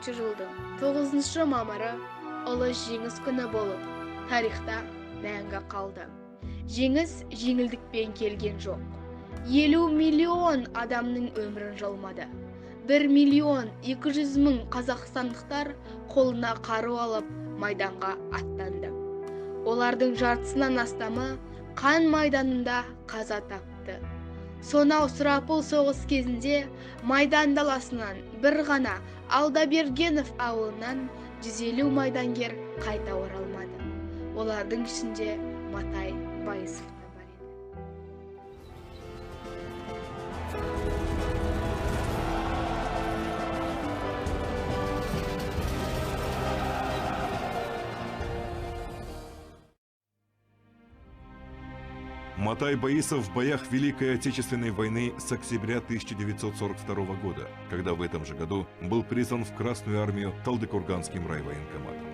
1944 жылдың 9 мамыры ұлы жеңіс күні болып тарихта мәңгі қалды. Жеңіс жеңілдікпен келген жоқ. 50 миллион адамның өмірін жалмады. 1 миллион 200 мың қазақстандықтар қолына қару алып майданға аттанды. Олардың жартысынан астамы қан майданында қаза тапты. Сонау сұрапыл соғыс кезінде майдан даласынан бір ғана Алдабергенов ауылынан 150 майдангер қайта оралмады. Олардың ішінде Матай Байысов та бар еді. Матай Баисов в боях Великой Отечественной войны с октября 1942 года, когда в этом же году был призван в Красную армию Талдыкорганским райвоенкоматом.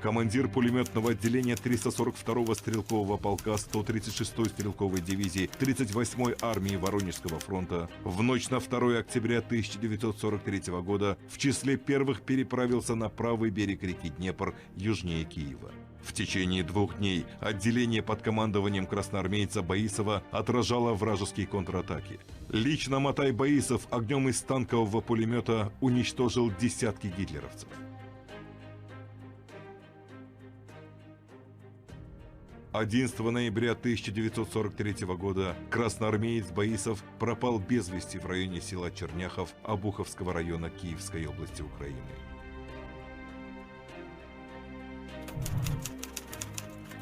Командир пулеметного отделения 342-го стрелкового полка 136-й стрелковой дивизии 38-й армии Воронежского фронта в ночь на 2 октября 1943 года в числе первых переправился на правый берег реки Днепр южнее Киева. В течение 2 дней отделение под командованием красноармейца Баисова отражало вражеские контратаки. Лично Матай Баисов огнем из танкового пулемета уничтожил десятки гитлеровцев. 11 ноября 1943 года красноармеец Баисов пропал без вести в районе села Черняхов Обуховского района Киевской области Украины.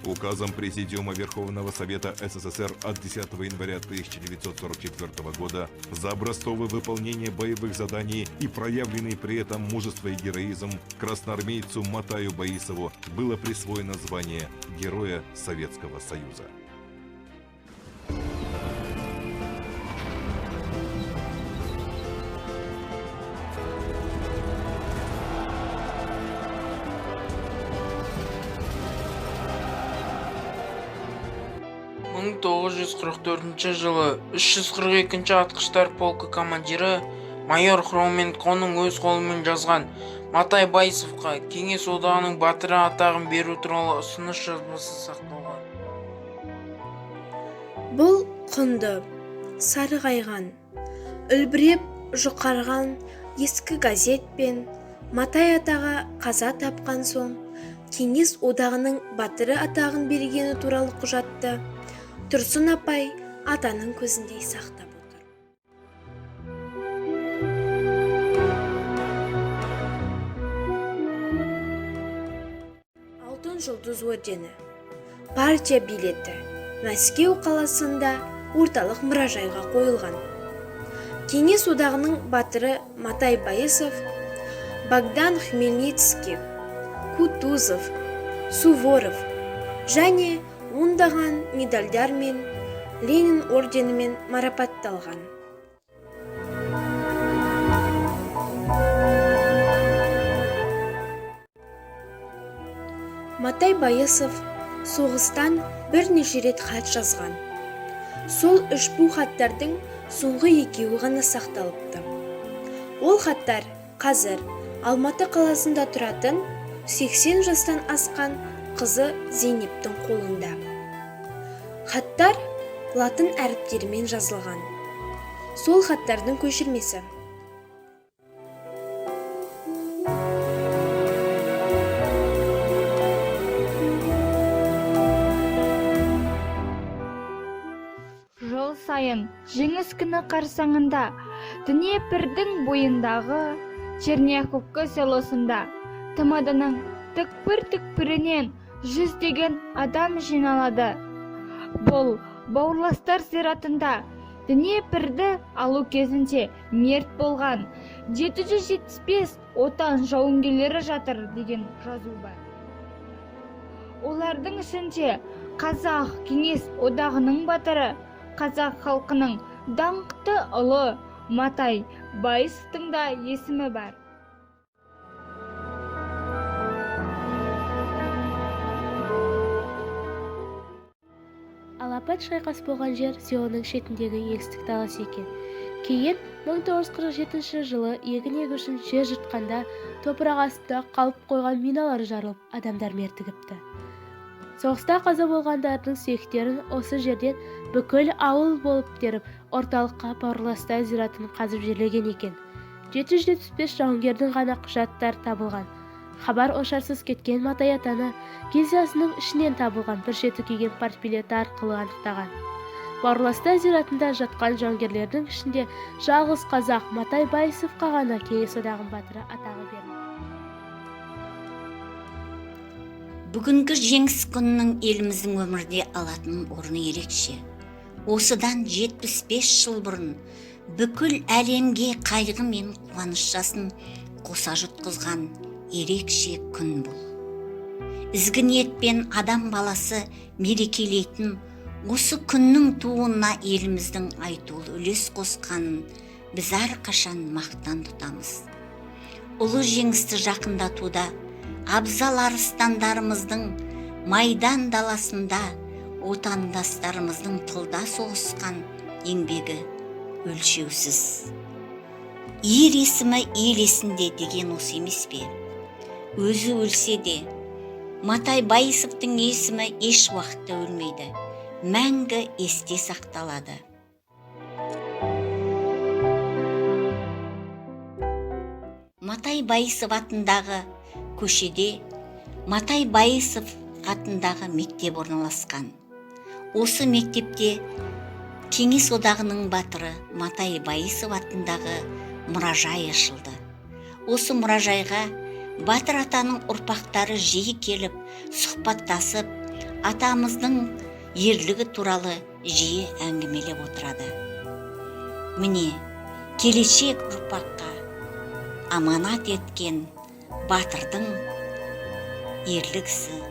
Указом Президиума Верховного Совета СССР от 10 января 1944 года за образцовое выполнение боевых заданий и проявленный при этом мужество и героизм красноармейцу Матаю Баисову было присвоено звание Героя Советского Союза. Мың 944 жылы 342-ші атқыштар полкі командирі майор Хроменконың өз қолымен жазған Матай Баисовқа Кеңес Одағының батыры атағын беру туралы ұсыныс жазбасы сақталған. Бұл құнды, сарғайған, үлбіреп жұқарған ескі газет пен Матай атаға қаза тапқан соң Кеңес Одағының батыры атағын бергені туралы құжатты Тұрсын апай атаның көзіндей сақтап отыр. Алтын жұлдыз ордені, партия билеті Мәскеу қаласында орталық мұражайға қойылған. Кеңес Одағының батыры Матай Баисов, Богдан Хмельницкий, Кутузов, Суворов және ондаған медальдар мен Ленин орденімен марапатталған. Матай Баисов соғыстан бірнеше рет хат жазған. Сол үшбу хаттардың соңғы екеуі ғана сақталыпты. Ол хаттар қазір Алматы қаласында тұратын 80 жастан асқан қызы Зейнептің қолында. Хаттар латын әріптерімен жазылған. Сол хаттардың көшірмесі. Жыл сайын жеңіс күні қарсаңында Днепрдің бойындағы Черняховка селосында ТМД-ның түкпір-түкпірінен жүздеген адам жиналады. Бұл бауырластар зиратында Днепрді алу кезінде мерт болған 775 отан жауынгерлері жатыр деген жазу бар. Олардың ішінде Қазақ Кеңес Одағының батыры, қазақ халқының даңқты ұлы Матай Баисовтың да есімі бар. Алапат шайқас болған жер селоның шетіндегі егістік даласы екен. Кейін 1947 жылы егін егу үшін жер жыртқанда топырақ астында қалып қойған миналар жарылып, адамдар мертігіпті. Соғыста қаза болғандардың сүйектерін осы жерден бүкіл ауыл болып теріп, орталыққа бауырластар зиратын қазып жерлеген екен. 775 жауынгердің ғана құжаттар табылған. Хабар ошарсыз кеткен Матай атаны гильзасының ішінен табылған бір шеті күйген партбилеті арқылы анықтаған. Бауырластар зиратында жатқан жауынгерлердің ішінде жалғыз қазақ Матай Байысовқа ғана Кеңес Одағының батыры атағы берілді. Бүгінгі жеңіс күнінің еліміздің өмірде алатын орны ерекше. Осыдан 75 жыл бұрын бүкіл әлемге қайғы мен қуаныш жасын қоса жұтқызған ерекше күн бұл. Ізгі ниетпен адам баласы мерекелейтін осы күннің тууына еліміздің айтулы үлес қосқанын біз әрқашан мақтан тұтамыз. Ұлы жеңісті жақындатуда абзал арыстандарымыздың майдан даласында отандастарымыздың тылда соғысқан еңбегі өлшеусіз. Ер есімі ел есінде деген осы емес пе? Өзі өлсе де, Матай Байысовтың есімі еш уақытта өлмейді, мәңгі есте сақталады. Матай Байысов атындағы көшеде Матай Байысов атындағы мектеп орналасқан. Осы мектепте Кеңес Одағының батыры Матай Байысов атындағы мұражай ашылды. Осы мұражайға батыр атаның ұрпақтары жиі келіп, сұхбаттасып, атамыздың ерлігі туралы жиі әңгімелеп отырады. Міне, келешек ұрпаққа аманат еткен батырдың ерлік ісі